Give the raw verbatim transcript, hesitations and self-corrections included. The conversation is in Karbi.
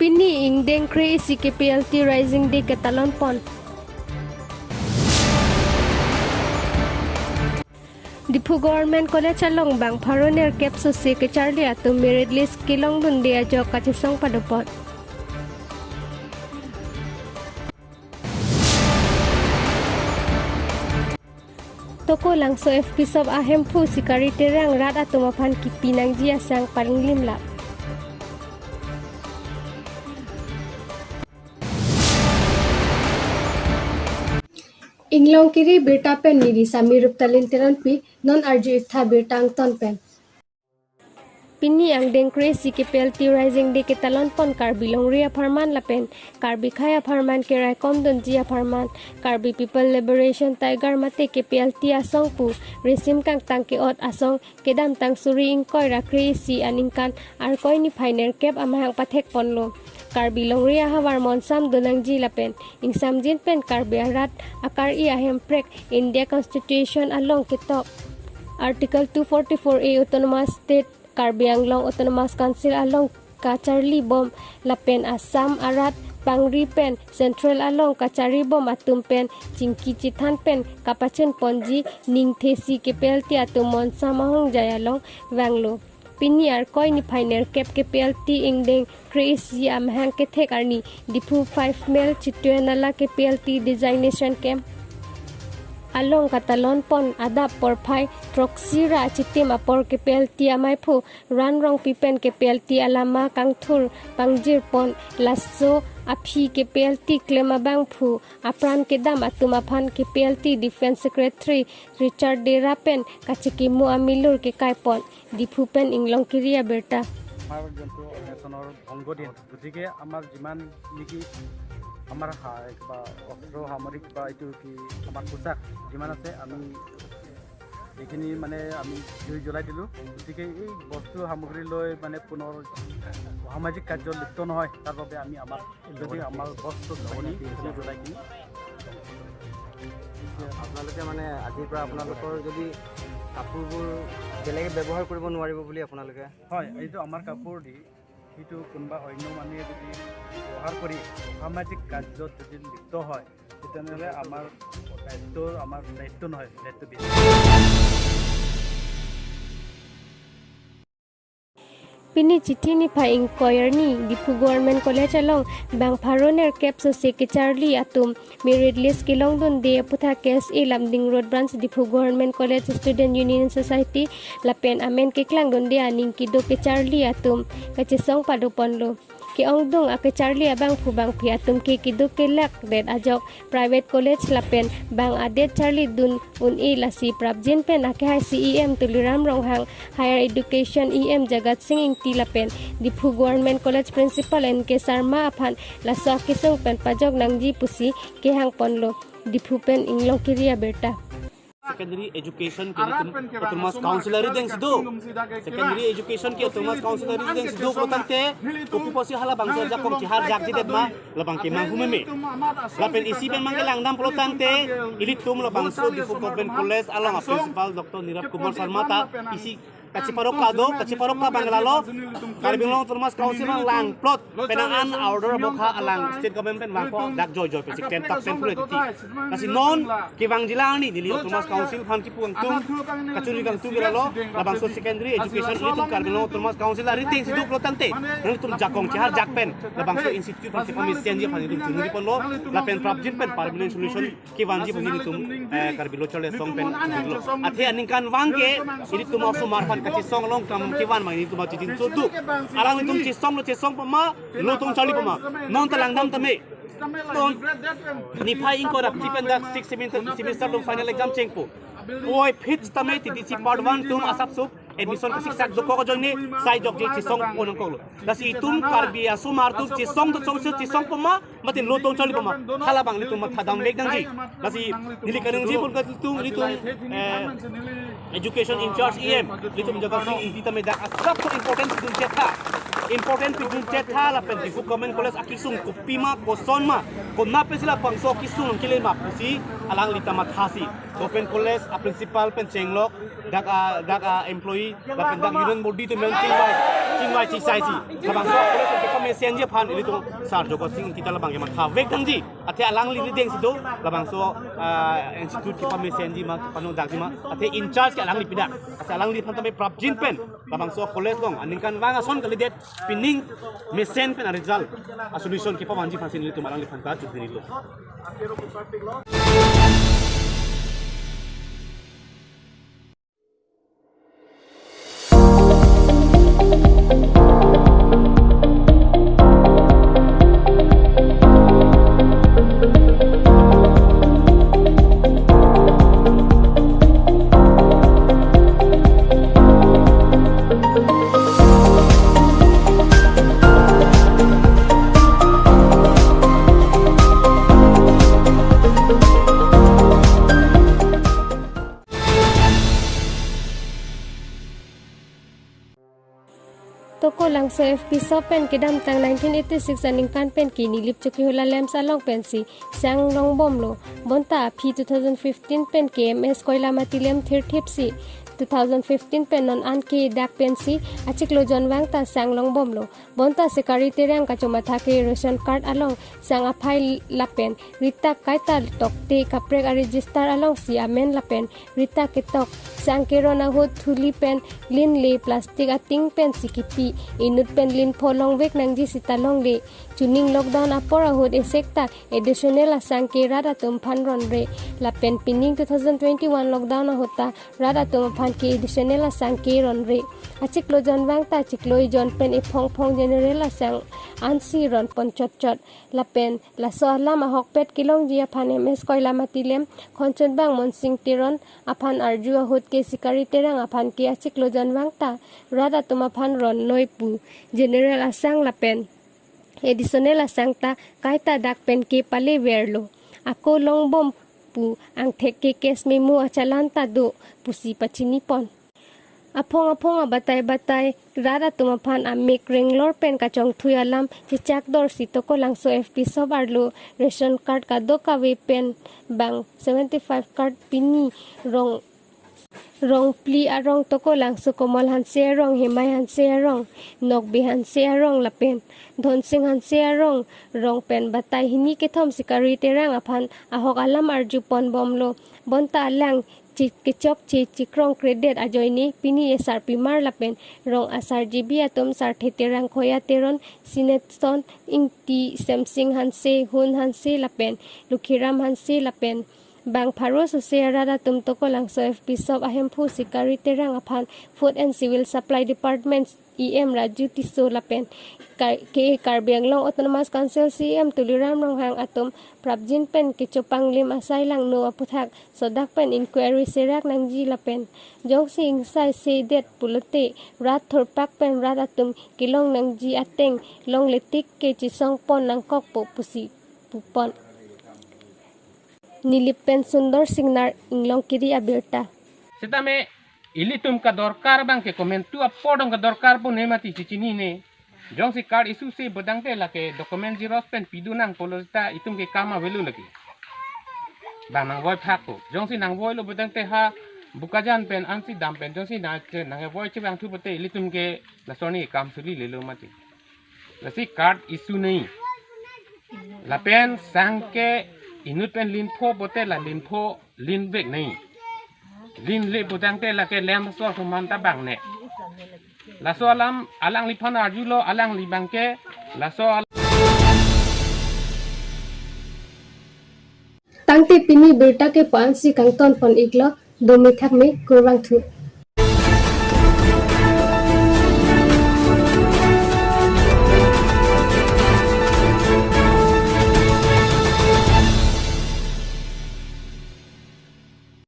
Pini ingdeng kre-isi K P L T Rising Day ketalon pon. Diphu Government College along bang pharo nerkep sose kecharli atum merit list kelongdunde ajok kachesong padopon. Tokolangso F P Sub ahemphu Sikari Terang rat atum aphan kipi nangji asang palinglimlap. Inglongkiri birta pen neli Sami Ruptalin Teronpi, non arju-iktha birta angton pen. Pini angdeng kre-isi K P L T Rising Day ketalon pon Karbi longri apharman lapen Karbi khei apharman keraikom dunji apharman Karbi People Liberation Tiger mate K P L T asong pu risim kangtang ke-ot asong kedamtang suri ingkoi ra kre-isi aningkan Arkoi niphai nerkep amahang pathek ponlo. Karbi longri ahavar monsam donangji lapen ingsamjin pen Karbi arat akari ahemprek India Constitution along ketok Article two forty-four A Autonomous State, Karbi Anglong Autonomous Council along kacharli bom lapen Assam arat pangri pen Central along kacharli bom atum pen chingki chethan pen kapachun ponji ningthesi K P L T atum monsam ahongjai along vanglo. Pini Arkoi niphai nerkep K P L T ingdeng kre-isi amahang kethek arni Diphu five mile Chitwan Nala K P L T designation camp along katalon pon adap porphai throksi ra chitim apor K P L T amaiphu Ran Rongpi pen K P L T alama kangthur pangjir pon, laso aphi K P L T klem abangphu apran kedam atum aphan K P L T Defence Secretary Richard Dera pen kachekimo amilur kekai pon. Diphu pen Inglongkiri abirta. আমাৰ যোনটো অনশনৰ ভংগ দিন, গতিকে আমাৰ যিমান নেকি আমাৰ হা-, কিবা অস্ত্ৰ সামৰিক বা এইটো কি আমাৰ পোচাক যিমান আছে, আমি এইখিনি মানে আমি জুই জ্বলাই দিলোঁ। গতিকে এই বস্তু সামগ্ৰী লৈ মানে পুনৰ অসামাজিক কাৰ্যত লিপ্ত নহয়, তাৰ বাবে আমি আমাৰ যদি আমাৰ বস্তু জ্বলাই দিম, জুই জ্বলাই দিম। আপোনালোকে মানে আজিৰ পৰা আপোনালোকৰ যদি কাপোৰবোৰ বেলেগে ব্যৱহাৰ কৰিব নোৱাৰিব বুলি আপোনালোকে? হয়, এইটো আমাৰ কাপোৰ দি সেইটো কোনোবা অন্য মানুহে যদি ব্যৱহাৰ কৰি অসামাজিক কাৰ্যত যদি লিপ্ত হয়, তেনেহ'লে আমাৰ দায়িত্ব, আমাৰ দায়িত্ব নহয়, দায়িত্ব বেছি। Pini Chiti niphai ingkoi arni Diphu Government College along bang pharo nerkep sose kecharli atum merit list kelongdunde aphuthak K S A Lumding Road Branch Diphu Government College Student Union Society lapen amen keklangdunde aning kedo kecharli atum kachesong padoponlo. Ke-ongdung akecharli abangphu bangphi atum ke kedo kelakdet ajok private college lapen bang adet charlidun un-e, lasi prapjin pen akehai C E M Tuliram Ronghang, Higher Education E M Jagat Sing Engti lapen Diphu Government College Principal N K Sharma aphan laso akesung pen pajok nangji pusi kehang ponlo. Diphu pen Inglongkiri abirta. Secondary education ke itum autonomous council arideng si do. Secondary education ke autonomous council arideng si do pulotangte, kopi pusi halabangso ajakong cheharjakji det ma, labang ke manghumeme. Lapen isi pen mangke langdam pulotangte, ilitum labangso Diphu Government College along a principal Doctor Nirav Kumar Sharma ta isi kacheparok kado, kacheparok ka bang lalo, Karbi Anglong Autonomous Council along langplot, penang an order bokha alang state government pen bangko dak joijoi pensi klem tap klem pulo titi. Lasi non kevangji la arni neli Autonomous Council aphan kipu kangtung, kachuri kangtung ke lalo, labangso secondary education ilitum Karbi Anglong Autonomous Council arideng si do pulotangte, nelitum jakong cheharjak pen labangso institute aphan kepamesen ji aphan itum chunri ponlo, lapen prapjin pen permanent solution kevanji aphan ilitum, eh, Karbi Lo Charli Asong pen lo. Athe aningkanvang ke ilitum osomar aphan kachesong along kam kevan ma ilitum achijin so do. Alangtum chesonglo, chesong pama, lo tong charli pama. Non ta langdam tame. Non niphai ingkoi ra phli pen dak six semester, semester lo final exam chengpo. Oi phit tame T T C part one atum asapso admission kasiksak dokok ajoine sai jokje chesong pon nangkoklo. Lasi itum Karbi asomar atum chesong do chongse chesong pama, mate lo tong charli pama, halabang ilitum mathadam vek nangji. Lasi neli kaningje pon ka ilitum, ilitum, eh, education in charge E M, ilitum Jagat Sing Engti tame dak asapso important pidun chetha. Important pidun chetha lapen Diphu Government College akesung kopima, kosonma, konat pensi labangso akesung nangkele ma pusi alangli ta mathasi. Government College a principal pen chenglok, dak a, dak a employee, lapen dak union body atum pen chingvai, chingvai chisaisi. Labangso college Mesenji aphan ilitum Sar Jokot Sing Ingti ta labang ke matha vek nangji. Athe alangli rideng si do, labangso, ah, institute kepamesenji ma, kepanongdakji ma. Athe in charge ke alangli pida. Athe alangliphan tame prapjin pen labangso college along aningkanvang ason kalidet, pining mesen pen a-result a-solution kepavanji aphansi nelitum alangliphan kachuk diri lo. Tokolangso F P sop pen kedamtang nineteen eighty-six aningkan pen ke Nilip Chokihola LAMPS along pensi sang longbomlo. Bonta aphi two thousand fifteen pen ke M S Koilamati LAMPS thirthipsi two thousand fifteen pen non an ke dak pensi achiklo jonvang ta sang longbomlo. Bonta Sikari Terang kachomatha ke ration card along sang aphai lapen ritak kaita tokte kaprek a-register alongsi amen lapen ritak ketok. Sang keron ahut thuli pen lin le plastic ating pensi kipi. Inut pen lin pho longvek nangji sita longle. Chuning lockdown apor ahut esek ta additional asang ke rat atum aphan ronre. Lapen pining two thousand twenty-one lockdown ahut ta rat atum aphan ke additional asang ke ronre. Achiklo jonvang ta chiklo ejon pen ephong phong general asang ansi ronpon chotchot. Lapen laso alam ahokpet kelongji aphan M S Koilamati LAMPS khonchotbang Monsing Teron aphan arju ahut ke Sikari Terang aphan ke achiklo jonvang ta rat atum aphan ronnoi pu general asang lapen additional asang ta kaita dak pen ke paleverlo. Ako longbom pu angthek ke cash memo achalan ta do pusi pachinipon. Aphong aphong abatai batai rat atum aphan amek renglor pen kachongthui alam chechakdorsi Tokolangso F P sop arlo ration card kadokave pen bang seventy-five card pini rong rong phli arong Tokolangso Komol Hanse arong, Hemai Hanse arong, Nokbe Hanse arong lapen Dhonsing Hanse arong rong pen batai hini kethom Sikari Terang aphan ahok alam arjupon bomlo. Bonta alang chi- kechokche chikrong kre-det ajoine pini esarpimar lapen rong asar G B atum Sarthe Terang, Khoya Teron, Sineson Ingti, Semsing Hanse, Hun Hanse lapen Lukhiram Hanse lapen bang pharo sose arat atum Tokolangso F P sop ahemphu Sikari Terang aphan Food and Civil Supply Department E M Raju Tisso lapen Kar- K A Karbi Anglong Autonomous Council C E M Tuliram Ronghang atum prapjin pen kechopanglim asai langno aputhak sodak pen inquiry serak nangji lapen jongsi ingsai sedet pulote rat thurpak pen rat atum kelong nangji ateng longle tik ke chesongpon nangkokpo pusi pupon. Nilip pen Sundor Singnar, Inglongkiri abirta. Setame ilitum kadorkar abang ke komentu apor dong kadorkar pon ne mati chichinine. Jongsi card issue si bodangte lake document xerox pen pidun nangpo lo seta itum ke kam avelo lake. Bang nangvoi phak ko. Jongsi nangvoilo bodangte ha Bokajan pen ansi dam pen jongsi nang nangvoi chevangthu pote ilitum ke lason ni kam suli lelo mati. Lasi card issue nai. Lapen sang ke inut pen lin pho pote la lin pho linvek nai. Linle bodangte lake LAMPS asor suman ta bang ne. Laso alam alangliphan arjulo, alangli abang ke laso al- Tangte pini birta ke puan si kangton pon iklo, dome thakme, kurvangthu.